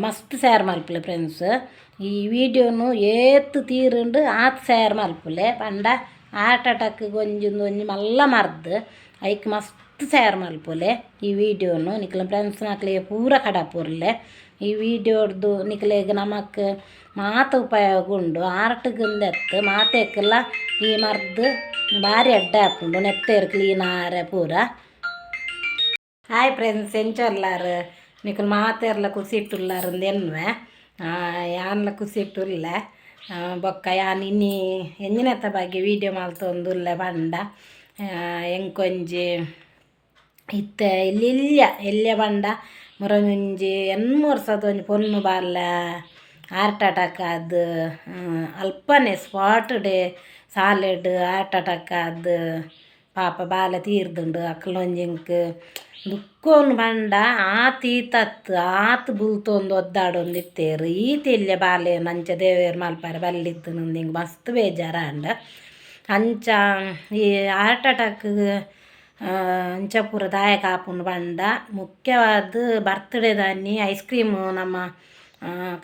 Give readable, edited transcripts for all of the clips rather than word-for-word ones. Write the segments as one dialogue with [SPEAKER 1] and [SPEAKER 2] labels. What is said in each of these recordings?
[SPEAKER 1] ಮಸ್ತ್ ಶೇರ್ ಮಲ್ಪುಲೆ ಫ್ರೆಂಡ್ಸ್. ಈ ವಿಡಿಯೋನು ಏತ್ ತೀರುಂಡು ಆತ್ ಶೇರ್ ಮಲ್ಪುಲೆ ಪಂಡ ಹಾರ್ಟ್ ಅಟ್ಯಾಕ್ ಒಂಜಿ ಒಂಜಿ ಮಲ್ಲ ಮರ್ದ್ ಐಕ್ ಮಸ್ತ್ ಶೇರ್ ಮಲ್ಪುಲೆ. ಈ ವಿಡಿಯೋನು ನಿಕ್ಲ ಫ್ರೆಂಡ್ಸ್ ನಕ್ಲೆಗ್ ಪೂರ ಕಡಪುರ್ಲೆ. ಈ ವಿಡಿಯೋಡ್ದು ನಿಕ್ಲೆಗ್ ನಮಕ್ ಮಾತ ಉಪಯೋಗ ಉಂಡು. ಹಾರ್ಟ್ಗ್ ಉಂದೆತ್ ಮಾತೆಕ್ಲ ಈ ಮರ್ದ್ ಬಾರಿ ಎಡ್ಡೆ ಆಪುಂಡು. ನೆತ್ತೆರ್ ಕ್ಲೀನ್ ಆರೆ ಪೂರ. ಹಾಯ್ ಫ್ರೆಂಡ್ಸ್, ಎಂಚ ಉಲ್ಲಾರ್? ನಿಕುಲು ಮಾತೆರ್ಲ ಖುಷಿಟ್ಟುಲ್ಲಾರ್ ಎನ್ನುವೆ. ಯಾನ್ಲ ಖುಷಿಟ್ಟುಲ್ಲೆ. ಬೊಕ್ಕ ಯಾನ್ ಇನಿ ಎಂಜಿನತ್ತ ಬಗ್ಗೆ ವೀಡಿಯೋ ಮಲ್ತೊಂದುಲ್ಲೆ ಪಂಡ, ಎಂಕೊಂಜಿ ಇತ್ತೆ ಎಲ್ಯ ಎಲ್ಯ ಪಂಡ ಮುರೊಂಜಿ 8 ವರ್ಷದ ಒಂಜಿ ಪೊನ್ನು ಬಾಲೆ ಹಾರ್ಟ್ ಅಟ್ಯಾಕ್ ಆದ್ ಅಲ್ಪನೆ ಸ್ಪಾಟ್ ಡೇ ಸಾಲೆಡ್ ಹಾರ್ಟ್ ಅಟ್ಯಾಕ್ ಆದ್ ಪಾಪ ಬಾಲೆ ತೀರ್ದುಂಡು. ಅಕ್ಲೊಂಜಿ ಎಂಕ್ ದುಕ್ಕೊನು ಪಂಡ ಆತ್ ಈತತ್ ಆತ್ ಬುಲ್ತೊಂದು ಒದ್ದಾಡೊಂದಿತ್ತೇರು. ಈತ್ ಎಲ್ಯ ಬಾಲೆ ಅಂಚ ದೇವೆರ್ ಮಲ್ಪರೆ ಬಲ್ಲಿತ್ತುಂದು ಎಂಕ್ ಮಸ್ತ್ ಬೇಜಾರಾಂಡ್. ಅಂಚ ಈ ಹಾರ್ಟ್ ಅಟ್ಯಾಕ್ ಅಂಚ ಪೂರ ದಾಯೆ ಆಪುಂಡು ಪಂಡ, ಮುಖ್ಯವಾದ್ ಬರ್ತ್ಡೇದಾನಿ ಐಸ್ ಕ್ರೀಮ್ ನಮ್ಮ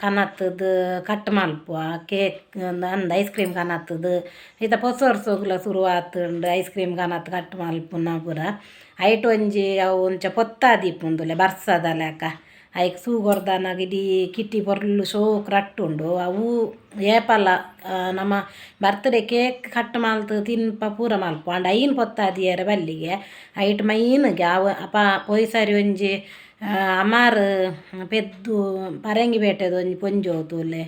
[SPEAKER 1] ಕನತ್ದ್ ಕಟ್ ಮಲ್ಪುವ, ಕೇಕ್ ಅಂದ್ ಐಸ್ ಕ್ರೀಮ್ ಕನತ್ದ್. ಇತ್ತೆ ಪೊಸ ವರ್ಸೊಗುಲ ಸುರು ಆತುಂಡು ಐಸ್ ಕ್ರೀಮ್ ಕನತ್ ಕಟ್ ಮಲ್ಪುನ ಪೂರ. ಐಟ್ ಒಂಜಿ ಅವು ಒಂಚ ಪೊತ್ತಾದೀಪುಂದುಲೆ ಬರ್ಸದ ಲೆಕ. ಐಕ್ ಸೂ ಕೊರ್ದನಗ ಇಡೀ ಕಿಟ್ಟಿ ಪೊರ್ಲು ಶೋಕು ರಟ್ಟುಂಡು. ಅವು ಏಪಲ ನಮ ಬರ್ತ್ಡೇ ಕೇಕ್ ಕಟ್ ಮಲ್ತ್ ತಿನ್ಪ ಪೂರ ಮಲ್ಪುವ. ಆಂಡ ಐನ್ ಪೊತ್ತಾದಿಯೆರೆ ಬಲ್ಲಿಗೆ ಐಟ್ ಮೈನ್ಗೆ ಅವು. ಅಪ ಪೋಯಿ ಸರಿ ಒಂಜಿ ಅಮಾರ್ ಪೆದ್ದು ಪರಂಗಿಪೇಟೆದ ಒಂಜಿ ಪೊಂಜೋವು ತೂಲೆ,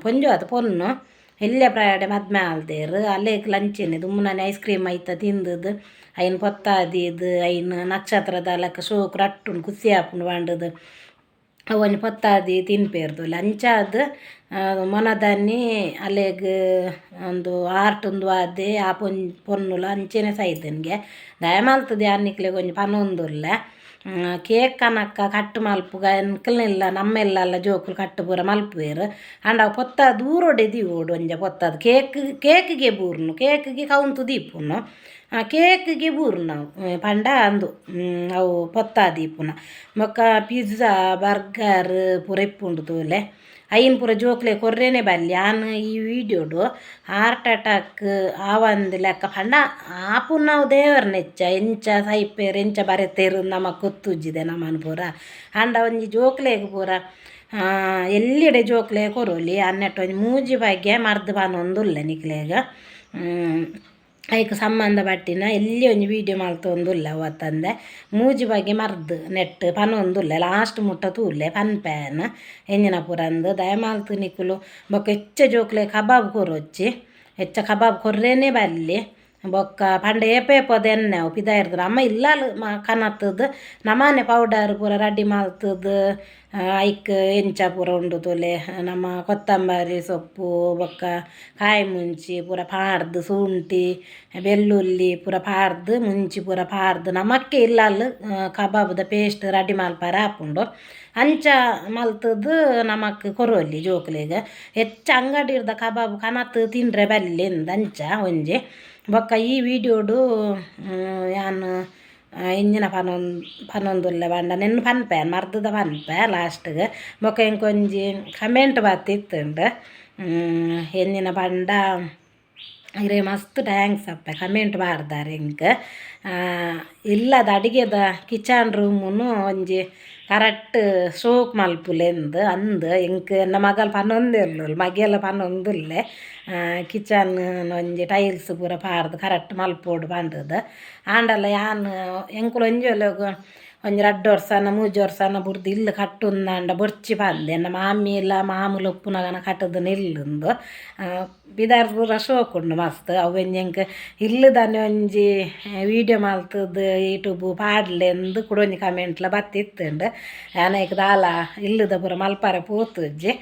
[SPEAKER 1] ಪೊಂಜೋವು ಅತ್ ಪೊನ್ನು, ಎಲ್ಯ ಪ್ರಾಯಡೆ ಮದ್ಮೆ ಆಲ್ದೇರ್. ಅಲೆಗ್ ಅಂಚೆನೆ ದುಂಬುನಾನಿ ಐಸ್ ಕ್ರೀಮ್ ಐತ ತಿಂದುದು ಐನ್ ಪೊತ್ತಾದೀದ್ ಐನ್ ನಕ್ಷತ್ರದ ಲೆಕ್ಕ ಶೋಕು ರಟ್ಟುಂಡು, ಖುಷಿ ಆಪುಂಡು ಪಂಡುದು ಅವು ಒಂಜಿ ಪೊತ್ತಾದಿ ತಿನ್ಪೇರ್ ತೂಲೆ. ಅಂಚಾದ್ ಮೊನದಾನಿ ಅಲೆಗ್ ಉಂದು ಹಾರ್ಟ್ ಉಂದು ಆದ್ ಆ ಪೊನ್ನುಲು ಅಂಚೆನೆ ಸೈದನ್ಗೆ. ದಯಮಲ್ತುದು ಯಾನ್ ನಿಕ್ಲೆಗ್ ಒಂಜಿ ಪನೊಂದುಲ್ಲೆ, ಕೇಕ್ ಕನಕ್ಕ ಕಟ್ ಮಲ್ಪುಗ. ಎಂಕಲ್ನೆಲ್ಲ ನಮ್ಮ ಇಲ್ಲಲ್ಲ ಜೋಕುಲು ಕಟ್ ಪೂರ ಮಲ್ಪುವೆರ್. ಆಂಡ ಅವು ಪೊತ್ತ ದೂರೊಡೆ ದೀವೊಡು. ಒಂಜ ಪೊತ್ತದು ಕೇಕ್ ಕೇಕ್ಗೆ ಬೂರ್ನು, ಕೇಕ್ಗೆ ಕೌಂತು ದೀಪುನು, ಕೇಕ್ಗೆ ಬೂರುನು ಅವು ಪಂಡ ಅಂದು ಅವು ಪೊತ್ತ ದೀಪುನ. ಬೊಕ್ಕ ಪಿಜ್ಜಾ ಬರ್ಗರ್ ಪೂರ ಇಪ್ಪುಂಡು ತೂಲೆ, ಐನ್ ಪೂರ ಜೋಕ್ಲೆ ಕೊರ್ರೆನೆ ಬಲ್ಲಿ. ಯಾನ್ ಈ ವಿಡಿಯೋಡು ಹಾರ್ಟ್ ಅಟ್ಯಾಕ್ ಆವಂದಿ ಲೆಕ್ಕ ಪಂಡ, ಆಪುನವು ದೇವರ್ನ ಇಚ್ಛೆ, ಎಂಚ ಸೈಪೆರ್ ಎಂಚ ಬರೆತೆರ್ ನಮಕ್ ಗೊತ್ತುಜ್ಜಿದೆ ನಮನ್ ಪೂರ. ಆಂಡ ಒಂಜಿ ಜೋಕ್ಲೆಗ್ ಪೂರ ಎಲ್ಲಿಡೆ ಜೋಕ್ಲೆ ಕೊರೊಲಿ. ಅನ್ನೆಟ್ ಒಂಜಿ ಮೂಜಿ ಬಗೆ ಮರ್ದ್ ಪನೊಂದುಲ್ಲೆ ನಿಕ್ಲೆಗ್. ಐಕ್ ಸಂಬಂಧಪಟ್ಟಿನ ಎಲ್ಲಿ ಒಂಜಿ ವೀಡಿಯೋ ಮಲ್ತೊಂದುಲ್ಲೆ. ಅವತ್ತಂದೆ ಮೂಜಿ ಬಗೆ ಮರ್ದ್ ನೆಟ್ ಪನೊಂದುಲ್ಲೆ. ಲಾಸ್ಟ್ ಮುಟ್ಟ ತೂಲೆ, ಪನ್ಪೆ ಯಾನ್ ಎಂಜಿನ ಪೂರ ಅಂದ್. ದಯಮಾಲ್ತ್ ನಿಕುಲು ಬೊಕ್ಕ ಹೆಚ್ಚ ಜೋಕ್ಲೆ ಕಬಾಬ್ ಕೊರೊಚ್ಚಿ, ಹೆಚ್ಚ ಕಬಾಬ್ ಕೊರ್ರೇನೆ ಬಲ್ಲಿ. ಬೊಕ್ಕ ಪಂಡ ಏಪ ಏಪದ ಎಣ್ಣೆ ಅವು ಪಿದಾಯಿರ್ದ್. ನಮ ಇಲ್ಲಲ್ ಕನತ್ದ್ ನಮನೆ ಪೌಡರ್ ಪೂರ ರೆಡಿ ಮಲ್ತ್ದ್ ಐಕ್ ಎಂಚ ಪೂರ ಉಂಡು ತೂಲೆ, ನಮ್ಮ ಕೊತ್ತಂಬರಿ ಸೊಪ್ಪು ಬೊಕ್ಕ ಕಾಯಿ ಮುಂಚಿ ಪೂರ ಪಾಡ್ದ್, ಶುಂಠಿ ಬೆಳ್ಳುಳ್ಳಿ ಪೂರ ಪಾಡ್ದ್, ಮುಂಚಿ ಪೂರ ಪಾಡ್ದ್ ನಮಕ್ಕೆ ಇಲ್ಲಲ್ ಕಬಾಬ್ದ ಪೇಸ್ಟ್ ರೆಡಿ ಮಲ್ಪರೆ ಆಪುಂಡು. ಅಂಚ ಮಲ್ತ್ದ್ ನಮಕ್ ಕೊರೊಲಿ ಜೋಕ್ಲೆಗ್. ಹೆಚ್ಚ ಅಂಗಡಿರ್ದ ಕಬಾಬ್ ಕನತ್ ತಿನ್ರೆ ಬಲ್ಲಿ ಅಂದ್. ಅಂಚ ಒಂಜಿ ಬೊಕ್ಕ ಈ ವಿಡಿಯೋಡು ಯಾನ್ ಎಂಜಿನ ಪನೊಂದುಲ್ಲೆ ಪಂಡ, ನೆನ್ನ್ ಪನ್ಪೆ, ಮರ್ದದ ಪನ್ಪೆ ಲಾಸ್ಟ್ಗ್. ಬೊಕ್ಕ ಎಂಕ್ ಒಂಜಿ ಕಮೆಂಟ್ ಬತ್ತಿತ್ತುಂಡು. ಎಂಜಿನ ಪಂಡ, ಇರೆ ಮಸ್ತ್ thanks ಅಪ್ಪೆ ಕಮೆಂಟ್ ಪಾಡ್ದಾರ್ ಎಂಕ್. ಇಲ್ಲದ ಅಡಿಗೆದ ಕಿಚನ್ ರೂಮುನು ಒಂಜಿ ಕರೆಕ್ಟ್ ಶೋಕ್ ಮಲ್ಪುಲೆಂದ್ ಅಂದ್. ಎಂಕ್ ಎನ್ನ ಮಗಲ್ ಪನೊಂದೇ ಉಲ್ಲೋಲು, ಮಗೆಲ ಪನೊಂದುಲ್ಲೆ, ಕಿಚನ್ ಒಂಜಿ ಟೈಲ್ಸ್ ಪೂರ ಪಾಡ್ದ್ ಕರೆಕ್ಟ್ ಮಲ್ಪೊಡು ಪಂಡುದು. ಆಂಡಲ ಯಾನ್ ಎಂಕುಲು ಒಂಜಿ ಒಲೊಗು ಒಂಜಿ 2 ವರ್ಷನ 3 ವರ್ಷನ ಬುಡ್ದು ಇಲ್ಲ್ ಕಟ್ಟುಂದಾಂಡ ಬೊರ್ಚಿ ಪಂದ್. ಎನ್ನ ಮಾಮಿಲ ಮಾಮುಲು ಉಪ್ಪುನಗನ ಕಟ್ಟುದು ನಿಲ್ಲುಂದು. ಪಿದಾರ್ ಪೂರ ಶೋಕ್ ಉಂಡು ಮಸ್ತ್. ಅವು ಒಂಜಿ ಎಂಕ್ ಇಲ್ಲುದನೆ ಒಂಜಿ ವೀಡಿಯೋ ಮಲ್ತುದು ಯೂಟ್ಯೂಬ್ ಪಾಡ್ಲೆಂದು ಕುಡ ಒಂಜಿ ಕಮೆಂಟ್ಲ ಬತ್ತಿತ್ತುಂಡು. ಯಾನ್ ಐಕ್ ದಾಲ ಇಲ್ಲುದ ಪೂರ ಮಲ್ಪರೆ ಪೋತುಜಿ.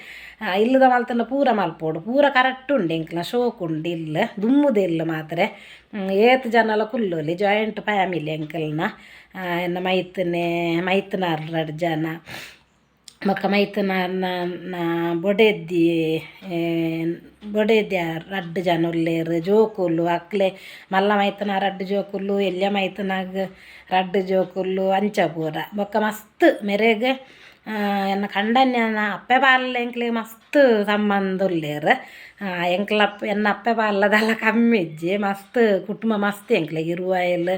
[SPEAKER 1] ಇಲ್ಲುದ ಮಲ್ತುಂಡ ಪೂರ ಮಲ್ಪೊಡು, ಪೂರ ಕರೆಕ್ಟ್ ಉಂಡು ಎಂಕ್ಲ. ಶೋಕ್ ಉಂಡು ಇಲ್ಲ್, ದುಮ್ಮುದ ಇಲ್ಲ್ ಮಾತ್ರೆ. ಏತ್ ಜನಲ ಕುಲ್ಲೊಲಿ, ಜಾಯಿಂಟ್ ಫ್ಯಾಮಿಲಿ ಎಂಕಲ್ನ. ಎನ್ನ ಮೈತನೆ ಮೈತನಾರ್ ರಡ್ಡ್ ಜನ, ಬೊಕ್ಕ ಮೈತನಾರ್ನ ಬೊಡೆದಿ ಬೊಡೆದ್ಯ ರಡ್ಡ್ ಜನ ಉಲ್ಲೆರ್. ಜೋಕುಲು ಅಕ್ಲೆ ಮಲ್ಲ ಮೈತನ ರಡ್ಡ್ ಜೋಕುಲು, ಎಲ್ಯ ಮೈತನಾಗ್ ರಡ್ಡ್ ಜೋಕುಲು, ಅಂಚ ಪೂರ. ಬೊಕ್ಕ ಮಸ್ತ್ ಮೆರೆಗ್ ಎನ್ನ ಕಂಡನ್ಯನ ಅಪ್ಪೆ ಬಾಲ್ಲೆ ಎಂಕ್ಲೆಗ್ ಮಸ್ತ್ ಸಂಬಂಧ ಉಲ್ಲೆರ್. ಎಂಕ್ಲಪ್ಪ ಎನ್ನ ಅಪ್ಪೆ ಬಾಲ್ಲದಲ್ಲ ಕಮ್ಮಿ ಇಜ್ಜಿ, ಮಸ್ತ್ ಕುಟುಂಬ ಮಸ್ತ್ ಎಂಕ್ಲೆಗ್ ಇರುವೈಲ್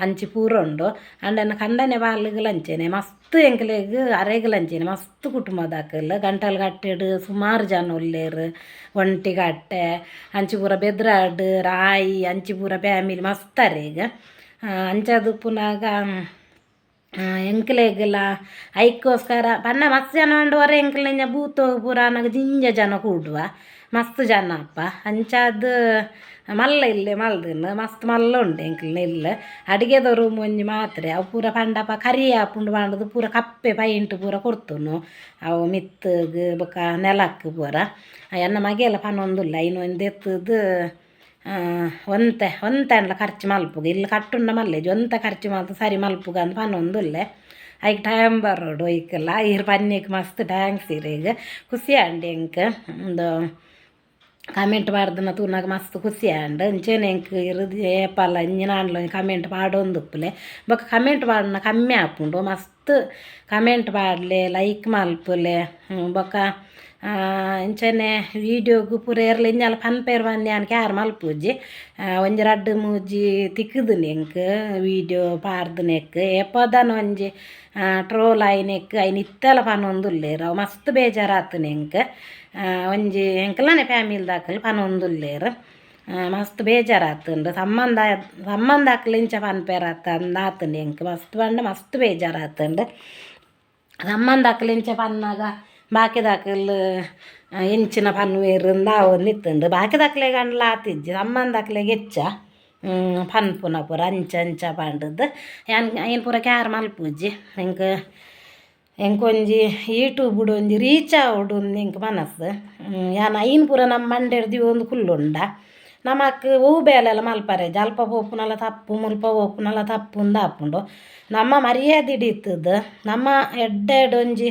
[SPEAKER 1] ಅಂಚಿ ಪೂರ ಉಂಡು. ಆಂಡ ಎನ್ನ ಕಂಡನೆ ಬಾಲ್ಗುಲ ಅಂಚೆನೆ ಮಸ್ತ್ ಎಂಕ್ಲೆಗ್ ಅರೆಗುಲ ಅಂಚೆನೆ ಮಸ್ತ್ ಕುಟುಂಬದಕುಲು. ಗಂಟಲ್ ಗಟ್ಟೆಡ್ ಸುಮಾರು ಜನ ಉಲ್ಲೆರ್, ಒಂಟಿಗಟ್ಟೆ ಅಂಚಿ ಪೂರ ಬೆದ್ರಾಡ್ ರಾಯಿ ಅಂಚಿ ಪೂರ ಫ್ಯಾಮಿಲಿ ಮಸ್ತ್ ಅರೆಗ್. ಅಂಚಾದ್ ಉಪ್ಪುನಗ ಎಂಕ್ಲೆಗ್ಲ ಐಕ್ಕೋಸ್ಕರ ಪಂಡ ಮಸ್ತ್ ಜನ ಉಂಡು ಒರ ಎಂಕ್ಲೆ ಇಂಚ ಬೂತೊ ಪೂರ ಆನಗ ಜಿಂಜ ಜನ ಕೂಡುವ, ಮಸ್ತ್ ಜನ ಅಪ್ಪ. ಅಂಚಾದ್ ಮಲ್ಲ ಇಲ್ಲೆ ಮಲ್ದಿನ ಮಸ್ತ್ ಮಲ್ಲ ಉಂಡು ಎಂಕ್ಲೆನ ಇಲ್ಲ್. ಅಡಿಗೆದ ರೂಮ್ ಒಂಜಿ ಮಾತ್ರೆ ಅವು ಪೂರ ಪಂಡಪ ಕರಿ ಆಪುಂಡು ಪಂಡುದು ಪೂರ ಕಪ್ಪೆ ಪೈಂಟ್ ಪೂರ ಕೊರ್ತುನು ಅವು ಮಿತ್ತುಗ್ ಬೊಕ ನೆಲಕ್ ಪೂರ. ಎನ್ನ ಮಗೆಲ ಪನೊಂದುಲ್ಲೆ ಐನ್ ಒಂಜಿ ದೆತ್ತುದು ಒಂತೆ ಒಂತೆ ಆಂಡಲ ಖರ್ಚು ಮಲ್ಪುಗ, ಇಲ್ಲ್ ಕಟ್ಟುಂಡ ಮಲ್ಲೆಜಿ ಒಂತೆ ಖರ್ಚು ಮಲ್ತ್ ಸರಿ ಮಲ್ಪುಗ ಅಂದ್ ಪನೊಂದುಲ್ಲೆ. ಐಕ್ ಟೈಮ್ ಬರೋಡು ಐಕ್ಲ. ಈರ್ ಪನ್ನಿಕ್ ಮಸ್ತ್ thanks ಇರೆಗ್, ಖುಷಿ ಆಂಡ್ ಎಂಕ್. ಉಂದು ಕಮೆಂಟ್ ಪಾಡ್ದನ ತೂನಗ ಮಸ್ತ್ ಖುಷಿ ಆಂಡ್. ಅಂಚೆನೆ ಎಂಕ್ ಇರ್ ಏಪಲ ಇಂಚಿನ ಆಂಡಲ ಕಮೆಂಟ್ ಪಾಡೊಂದುಪ್ಪುಲೆ. ಬೊಕ ಕಮೆಂಟ್ ಪಾಡುನ ಕಮ್ಮಿ ಆಪುಂಡು, ಮಸ್ತ್ ಕಮೆಂಟ್ ಪಾಡ್ಲೆ, ಲೈಕ್ ಮಲ್ಪುಲೆ. ಬೊಕ ಇಂಚೆನೆ ವೀಡಿಯೋಗು ಪೂರ ಏರ್ಲ ಇಂಜಲ ಪನ್ಪೇರ್ ಪಂದ್ ಯಾನ್ ಕ್ಯಾರ್ ಮಲ್ಪುಜಿ. ಒಂಜಿ ರಡ್ಡ್ ಮೂಜಿ ತಿಕ್ಕುದುಂಡು ಎಂಕ್ ವೀಡಿಯೋ ಪಾಡ್ದನೆಕ್. ಏಪದಾನ ಒಂಜಿ ಟ್ರೋಲ್ ಆಯಿನೆಕ್ ಐನ್ ಇತ್ತೆಲ ಪನೊಂದುಲ್ಲೆರ್, ಅವು ಮಸ್ತ್ ಬೇಜಾರಾತುಂಡು ಎಂಕ್. ಒಂಜಿ ಎಂಕ್ಲನೆ ಫ್ಯಾಮಿಲಿದಕುಲು ಪನೊಂದುಲ್ಲೆರ್, ಮಸ್ತ್ ಬೇಜಾರಾತುಂಡು. ಸಂಬಂಧ ಸಂಬಂಧಕ್ಲು ಇಂಚ ಪನ್ಪೆರತ್ತ ಅಂದ್ ಆತುಂಡು ಎಂಕ್, ಮಸ್ತ್ ಪಂಡ ಮಸ್ತ್ ಬೇಜಾರಾತುಂಡು. ಸಂಬಂಧಕ್ಲು ಇಂಚ ಪನ್ನಗ ಬಾಕಿದಕುಲು ಎಂಚಿನ ಪನ್ಪೆರ್ ಅಂದ್ ಆವೊಂದಿತ್ತುಂಡು. ಬಾಕಿದಕ್ಲೆಗ್ ಆಂಡಲ ಆತಿಜ್ಜಿ, ಸಂಬಂಧಕ್ಲೆಗ್ ಹೆಚ್ಚ ಪನ್ಪುನ ಪೂರ ಅಂಚ ಅಂಚ ಪಂಡುದು. ಯಾನ್ ಐನ್ ಪೂರ ಕ್ಯಾರ್ ಮಲ್ಪುಜಿ. ಎಂಕ್ ಎಂಕೊಂಜಿ ಯೂಟ್ಯೂಬುಡು ಒಂಜಿ ರೀಚ್ ಆವೊಡು ಅಂದ್ ಎಂಕ್ ಮನಸ್ಸು. ಯಾನ್ ಐನ್ ಪೂರ ನಮ್ಮ ಮಂಡೆಡ್ ದೀವೊಂದು ಕುಲ್ಲುಂಡ ನಮಕ್ ಒವು ಬೇಲೆಲ ಮಲ್ಪರೆ ಅಲ್ಪ ಪೋಪುನಲ ತಪ್ಪು ಮುಲ್ಪ ಪೋಪುನಲ ತಪ್ಪು ಅಂದ್ ಆಪುಂಡು. ನಮ್ಮ ಮರ್ಯಾದೆ ಇತ್ತುದು ನಮ್ಮ ಎಡ್ಡೆಡ್ ಒಂಜಿ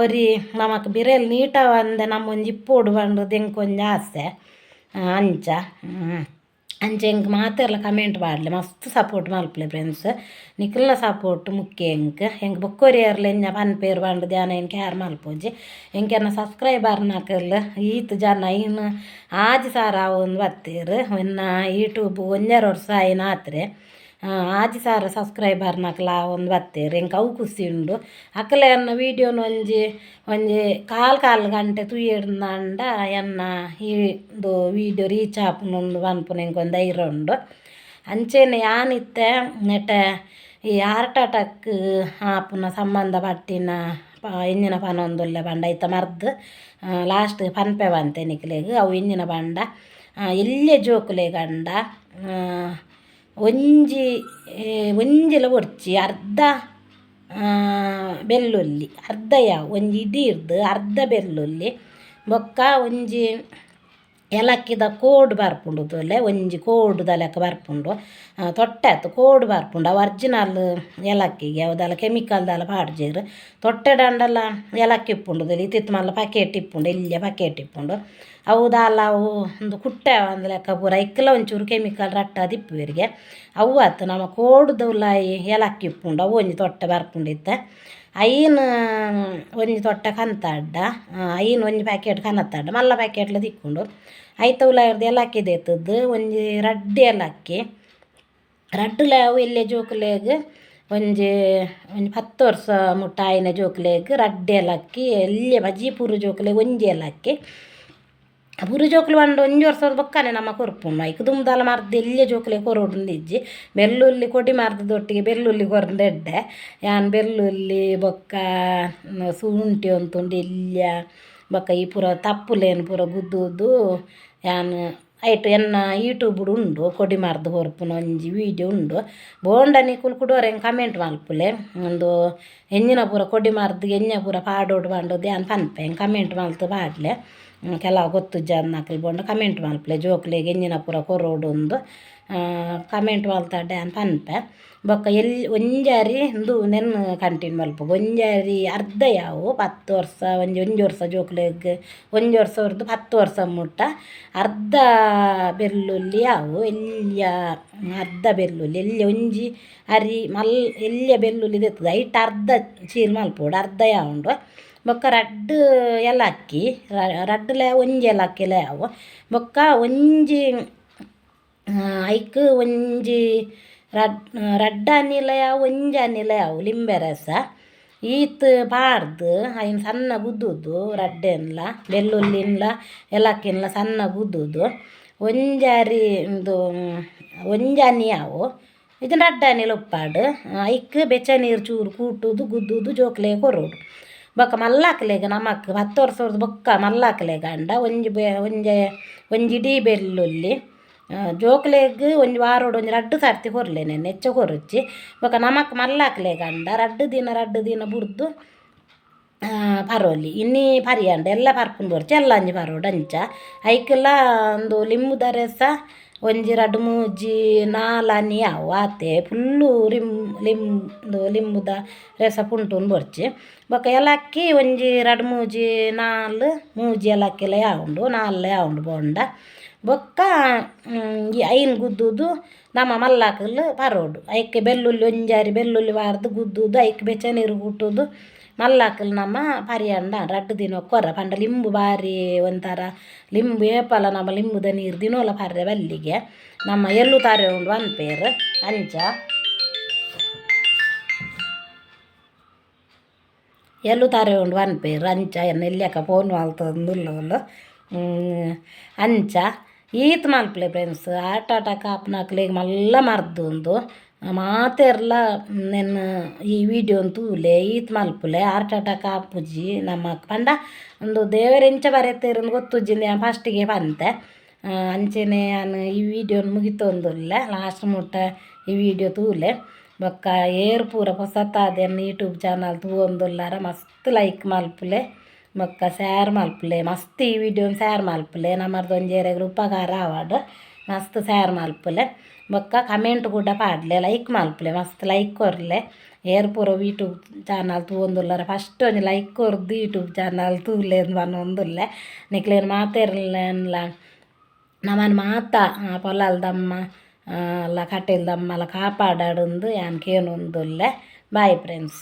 [SPEAKER 1] ಒರಿ ನಮಕ್ ಬಿರೆಲ್ ನೀಟವಂದೆ ನಮ್ಮ ಒಂಜಿ ಇಪ್ಪೊಡು ಪಂಡುದು ಎಂಕ್ ಒಂಜಿ ಆಸೆ. ಅಂಚ ಅಂಚ ಎಂಕ್ ಮಾತೆರ್ಲ ಕಮೆಂಟ್ ಪಾಡ್ಲೆ, ಮಸ್ತ್ ಸಪೋರ್ಟ್ ಮಲ್ಪುಲೆ ಫ್ರೆಂಡ್ಸ್. ನಿಕಲ್ನ ಸಪೋರ್ಟ್ ಮುಖ್ಯ ಎಂಕ್. ಎಂಕ್ ಬೊಕ್ಕೊರಿಯರ್ಲ ಎಂಚ ಪನ್ಪೇರ್ ಪಂಡುದು ಯಾನ್ ಐನ್ ಕ್ಯಾರ್ ಮಲ್ಪುಜಿ. ಎಂಕ್ ಎನ್ನ ಸಬ್ಸ್ಕ್ರೈಬರ್ ನಕುಲು ಈತ್ ಜನ ಐನ್ 6000 ಆವೊಂದು ಬತ್ತೆರ್. ಎನ್ನ ಯೂಟ್ಯೂಬ್ ಒಂಜರೆ ವರ್ಷ ಆಯಿನ ಆತ್ರೆ 6000 ಸಬ್ಸ್ಕ್ರೈಬರ್ ನಕುಲು ಆವೊಂದು ಬತ್ತೆರ್. ಎಂಕ್ ಅವು ಖುಷಿ ಉಂಡು. ಅಕಲೆ ಎನ್ನ ವೀಡಿಯೋನು ಒಂಜಿ ಒಂಜಿ ಕಾಲ್ ಕಾಲ್ ಗಂಟೆ ತೂಯೆರ್ಂದಾಂಡ ಎನ್ನ ಈ ಉಂದು ವೀಡಿಯೋ ರೀಚ್ ಆಪುಂಡು ಪನ್ಪುನ ಎಂಕ್ ಒಂಜಿ ಧೈರ್ಯ ಉಂಡು. ಅಂಚೆನೆ ಯಾನಿತ್ತೆ ನೆಟೆ ಈ ಹಾರ್ಟ್ ಅಟ್ಯಾಕ್ ಆಪುನ ಸಂಬಂಧಪಟ್ಟಿನ ಎಂಚಿನ ಪನೊಂದುಲ್ಲೆ ಪಂಡ ಐತ ಮರ್ದ್ ಲಾಸ್ಟ್ ಪನ್ಪೆ ಪಂತೆ ನಿಕ್ಲೆಗ್. ಅವು ಎಂಚಿನ ಪಂಡ ಎಲ್ಯ ಜೋಕುಲೆಗಂಡ ಒಂಜಿ ಒಂಜಿಲ ಬೊಡ್ಚಿ ಅರ್ಧ ಬೆಳ್ಳುಳ್ಳಿ, ಅರ್ಧ ಯಾವು ಒಂಜಿ ಇಡೀರ್ದ್ ಅರ್ಧ ಬೆಳ್ಳುಳ್ಳಿ ಬೊಕ್ಕ ಒಂಜಿ ಏಲಕ್ಕಿದ ಕೋಡ್ ಬರ್ಪುಂಡು ತೂಲೆ, ಒಂಜಿ ಕೋಡುದ ಲೆಕ್ಕ ಬರ್ಪುಂಡು, ತೊಟ್ಟೆ ಅತ್ತ್ ಕೋಡ್ ಬರ್ಪುಂಡು. ಅವು ಒರ್ಜಿನಲ್ ಏಲಕ್ಕಿಗೆ, ಅವು ದಾಲ ಕೆಮಿಕಲ್ ದಾಲ ಪಾಡ್ಜೆರ್. ತೊಟ್ಟೆಡಾಂಡಲ ಏಲಕ್ಕಿ ಇಪ್ಪುಂಡು ತೂಲೆ, ಇತ್ತಿತ್ತು ಮಲ್ಲ ಪ್ಯಾಕೆಟ್ ಇಪ್ಪುಂಡು, ಎಲ್ಯ ಪ್ಯಾಕೆಟ್ ಇಪ್ಪುಂಡು. ಅವು ದಾಲ ಅವು ಉಂದು ಕುಟ್ಟೆ ಆವಂದ್ ಲೆಕ್ಕ ಪೂರ ಐಕ್ಲ ಒಂಚೂರು ಕೆಮಿಕಲ್ ರಟ್ಟಾದ್ ಇಪ್ಪುವೆರ್ಗೆ. ಅವು ಅತ್ತ್ ನಮ ಕೋಡುದ ಉಲಾಯಿ ಏಲಕ್ಕಿ ಇಪ್ಪುಂಡು, ಅವು ಒಂಜಿ ತೊಟ್ಟೆ ಬರ್ಪುಂಡು ಇತ್ತೆ. ಐನ್ ಒಂಜಿ ತೊಟ್ಟೆ ಕಂತಾಡ್ಡ ಐನ್ ಒಂಜಿ ಪ್ಯಾಕೆಟ್ ಕನತಾಂಡ ಮಲ್ಲ ಪ್ಯಾಕೆಟ್ಲ ತಿಕ್ಕುಂಡು. ಐತ ಉಲಾಯಿರ್ದ್ ಏಲಕ್ಕಿ ದೆತ್ತುದು ಒಂಜಿ ರಡ್ಡ್ ಏಲಕ್ಕಿ, ರಡ್ಡ್ಲ ಅವು ಎಲ್ಯ ಜೋಕುಲೆಗ್ ಒಂಜಿ ಒಂಜಿ 10 ವರ್ಷ ಮುಟ್ಟ ಆಯಿನ ಜೋಕುಲೆಗ್ ರಡ್ಡ್ ಏಲಕ್ಕಿ, ಎಲ್ಯ ಬಜೀ ಪುರು ಜೋಕುಲೆಗ್ ಒಂಜಿ ಏಲಕ್ಕಿ. ಪುರು ಜೋಕುಲು ಪಂಡ ಒಂಜಿ ವರ್ಷದ ಬೊಕ್ಕನೆ ನಮ ಕೊರ್ಪುನು, ಐಕ್ ದುಂಬುದಾಲ ಮರ್ದ್ ಎಲ್ಯ ಜೋಕುಲೆಗ್ ಕೊರೊಡುಂದು ಇಜ್ಜಿ. ಬೆಳ್ಳುಳ್ಳಿ ಕೊಡಿ ಮರ್ದದೊಟ್ಟಿಗೆ ಬೆಳ್ಳುಳ್ಳಿ ಕೊರ್ಂಡ ಎಡ್ಡೆ. ಯಾನ್ ಬೆಳ್ಳುಳ್ಳಿ ಬೊಕ್ಕ ಶುಂಠಿ ಉಂತುಂಡು ಎಲ್ಯ ಬೊಕ್ಕ ಈ ಪೂರ ತಪ್ಪುಲೆನ್ ಪೂರ ಗುದ್ದುದು ಯಾನ್ ಐಟ್ ಎನ್ನ ಯೂಟ್ಯೂಬುಡು ಉಂಡು ಕೊಡಿ ಮರ್ದ್ ಕೊರ್ಪುನ ಒಂಜಿ ವೀಡಿಯೋ ಉಂಡು. ಬೋಂಡ ನಿಕುಲು ಕುಡೊರ ಎಂಕ್ ಕಮೆಂಟ್ ಮಲ್ಪುಲೆ, ಉಂದು ಎಂಚಿನ ಪೂರ ಕೊಡಿ ಮರ್ದ್ ಎಂಚ ಪೂರ ಪಾಡೊಡು ಪಂಡುದು ಯಾನ್ ಪನ್ಪೆ. ಎಂಕ್ ಕಮೆಂಟ್ ಮಲ್ತ್ ಪಾಡ್ಲೆ. ಕೆಲವು ಗೊತ್ತುಜ್ಜಂದಿನಕುಲು ಬೋಂಡ ಕಮೆಂಟ್ ಮಲ್ಪುಲೆ ಜೋಕುಲೆಗ್ ಎಂಚಿನ ಪೂರ ಕೊರೊಡು ಅಂದ್. ಕಮೆಂಟ್ ಮಲ್ತಡ ಯಾನ್ ಪನ್ಪೆ. ಬೊಕ್ಕ ಎಲ್ ಒಂಜಾರಿ ಉಂದು ನೆನ್ ಕಂಟಿನ್ಯೂ ಮಲ್ಪುಗ ಒಂಜಾರಿ ಅರ್ಧ ಯಾವು 10 ವರ್ಷ ಒಂಜಿ ಒಂಜಿ ವರ್ಷ ಜೋಕುಲೆಗ್ ಒಂಜಿ ವರ್ಷ ಹೊರ್ದು 10 ವರ್ಷ ಮುಟ್ಟ ಅರ್ಧ ಬೆಳ್ಳುಳ್ಳಿ ಯಾವು ಎಲ್ಯ ಅರ್ಧ ಬೆಳ್ಳುಳ್ಳಿ ಎಲ್ಯ ಒಂಜಿ ಅರಿ ಮಲ್ ಎಲ್ಯ ಬೆಳ್ಳುಳ್ಳಿ ದೆತ್ತುದು ಐಟ್ ಅರ್ಧ ಚೀಲ್ ಮಲ್ಪೊಡು ಅರ್ಧ ಯಾವುಂಡು. ಬೊಕ್ಕ ರಡ್ಡ್ ಏಲಕ್ಕಿ ರಡ್ಡ್ಲ ಒಂಜಿ ಏಲಕ್ಕಿಲ ಯಾವು. ಬೊಕ್ಕ ಒಂಜಿ ಐಕ್ ಒಂಜಿ ರಡ್ಡ್ ಅನಿಲ ಯಾವು ಒಂಜಿ ಅನಿಲ ಯಾವು ಲಿಂಬೆ ರಸ ಈತ್ ಪಾಡ್ದು ಐನ್ ಸಣ್ಣ ಗುದ್ದುದು ರಡ್ಡೆನ್ಲ ಬೆಳ್ಳುಳ್ಳಿನ್ಲ ಏಲಕ್ಕಿನ್ಲ ಸಣ್ಣ ಗುದ್ದುದು ಒಂಜಾರಿ ಉಂದು ಒಂಜಿ ಅನಿ ಯಾವು ಇಜ್ಜಿಂಡ ರಡ್ಡ್ ಅನಿಲ ಉಪ್ಪಾಡು ಐಕ್ ಬೆಚ್ಚ ನೀರು ಚೂರು ಕೂಟುದು ಗುದ್ದುದು ಜೋಕ್ಲೆಗ್ ಕೊರೊಡು. ಬೊಕ್ಕ ಮಲ್ಲಾಕ್ಲೆಗ್ ನಮಕ್ 10 ವರ್ಷ ಬೊಕ್ಕ ಮಲ್ಲಾಕ್ಲೆಗ್ ಆಂಡ ಒಂಜಿ ಒಂಜಿ ಒಂಜಿ ಇಡೀ ಬೆಳ್ಳುಳ್ಳಿ ಜೋಕ್ಲೆಗ್ ಒಂಜಿ ವಾರೊಡು ಒಂಜಿ ರಡ್ಡ್ ಸರ್ತಿ ಕೊರ್ಲೆ ನೆನ್ ಹೆಚ್ಚ ಕೊರೊಚ್ಚಿ. ಬೊಕ್ಕ ನಮಕ್ ಮಲ್ಲಾಕ್ಲೆಗ್ ಆಂಡ ರಡ್ಡ್ ದಿನ ಬುಡ್ದು ಪರೋಲಿ ಇನ್ನಿ ಪರಿಯಂಡ ಎಲ್ಲ ಪರ್ಪುಂಡು ಬೊರ್ಚಿ ಎಲ್ಲ ಒಂಜಿ ಪರೋಡು ಅಂಚ ಐಕ್ಲ ಉಂದು ಲಿಂಬುದ ರಸ ಒಂಜಿ ರಡ್ಡ್ ಮೂಜಿ ನಾಲ್ ಅನಿ ಯಾವು ಆತೆ ಫುಲ್ಲು ರಿಮ್ ಲಿಂಬ್ ಲಿಂಬುದ ರಸ ಪುಂಟುನು ಬೊರ್ಚಿ. ಬೊಕ್ಕ ಏಲಕ್ಕಿ ಒಂಜಿ ರಡ್ಡ್ ಮೂಜಿ ನಾಲ್ ಮೂಜಿ ಏಲಕ್ಕಿಲ ಯಾವುಂಡು ನಾಲ್ ಯಾವುಂಡು ಬೋಂಡ. ಬೊಕ್ಕ ಈ ಐನ್ ಗುದ್ದುದು ನಮ ಮಲ್ಲಾಕುಲು ಪರೋಡು ಐಕ್ ಬೆಳ್ಳುಳ್ಳಿ ಒಂಜಾರಿ ಬೆಳ್ಳುಳ್ಳಿ ಪಾಡ್ದು ಗುದ್ದುದು ಐಕ್ ಬೆಚ್ಚ ನೀರು ಕೂಟುದು ಮಲ್ಲಾಕುಲು ನಮ ಪರಿಯಂಡ ರಡ್ಡ್ ದಿನೊಕು ಕೊರ ಪಂಡ ಲಿಂಬು ಬಾರಿ ಒಂಥರ ಲಿಂಬು ಏಪಲ ನಮ ಲಿಂಬುದ ನೀರು ದಿನೋಲ ಪರ್ರೆ ಬಲ್ಲಿಗೆ ನಮ್ಮ ಎಲ್ಲು ತಾರೆ ಉಂಡು ಪನ್ಪೆರ್ ಅಂಚ ಎಲ್ಲು ತಾರೆ ಉಂಡು ಪನ್ಪೆರ್ ಅಂಚ ಎನ್ನ ಎಲ್ಯಕ್ಕ ಫೋನ್ ಮಲ್ತೊಂದುಲ್ಲೋಲು ಅಂಚ ಈತ್ ಮಲ್ಪುಲೆ ಫ್ರೆಂಡ್ಸ್. ಹಾರ್ಟ್ ಅಟ್ಯಾಕ್ ಆಪುನಕ್ಲೆಗ್ ಮಲ್ಲ ಮರ್ದ್ ಉಂದು ಮಾತೆರ್ಲ ನೆನ್ ಈ ವಿಡಿಯೋನ್ ತೂಲೆ ಈತ್ ಮಲ್ಪುಲೆ ಹಾರ್ಟ್ ಅಟ್ಯಾಕ್ ಆಪುಜಿ ನಮಕ್ ಪಂಡ ಉಂದು ದೇವೆರ್ ಎಂಚ ಬರೆತೆರ್ ಗೊತ್ತುಜ್ಜಿ ಯಾನ್ ಫಸ್ಟಿಗೆ ಪಂತೆ. ಅಂಚೆನೆ ಯಾನ್ ಈ ವಿಡಿಯೋನ್ ಮುಗಿತೊಂದುಲ್ಲೆ ಲಾಸ್ಟ್ ಮುಟ್ಟ ಈ ವಿಡಿಯೋ ತೂಲೆ. ಬೊಕ್ಕ ಏರ್ ಪೂರ ಪೊಸತಾದ್ ಎನ್ನ ಯೂಟ್ಯೂಬ್ ಚಾನಲ್ ತೂವೊಂದುಲ್ಲಾರ ಮಸ್ತ್ ಲೈಕ್ ಮಲ್ಪುಲೆ ಬೊಕ್ಕ ಶೇರ್ ಮಲ್ಪುಲೆ ಮಸ್ತ್ ಈ ವಿಡಿಯೋನ್ ಶೇರ್ ಮಲ್ಪುಲೆ ನಮರ್ದ್ ಒಂಜಿ ಏರೆಗ್ಲ ಉಪಕಾರ ಆವಡ್ ಮಸ್ತ್ ಶೇರ್ ಮಲ್ಪುಲೆ. ಬೊಕ್ಕ ಕಮೆಂಟ್ ಕೂಡ ಪಾಡ್ಲೆ ಲೈಕ್ ಮಲ್ಪುಲೆ ಮಸ್ತ್ ಲೈಕ್ ಕೊರ್ಲೆ. ಏರ್ ಪೂರ ಯೂಟ್ಯೂಬ್ ಚಾನಲ್ ತೂವೊಂದುಲ್ಲಾರ ಫಸ್ಟ್ ಒಂಜಿ ಲೈಕ್ ಕೊರ್ದು ಯೂಟ್ಯೂಬ್ ಚಾನಲ್ ತೂಲೆ ಪನೊಂದುಲ್ಲೆ. ನಿಕ್ಲೆನ್ ಮಾತೆರ್ಲೆನ್ಲ ನಮನ್ ಮಾತ ಪೊಲಾಲ್ದಮ್ಮ ಲ ಕಟೀಲ್ದಮ್ಮಲ ಕಾಪಾಡಡುಂದು ಯಾನ್ ಕೇನೊಂದುಲ್ಲೆ. Bye friends.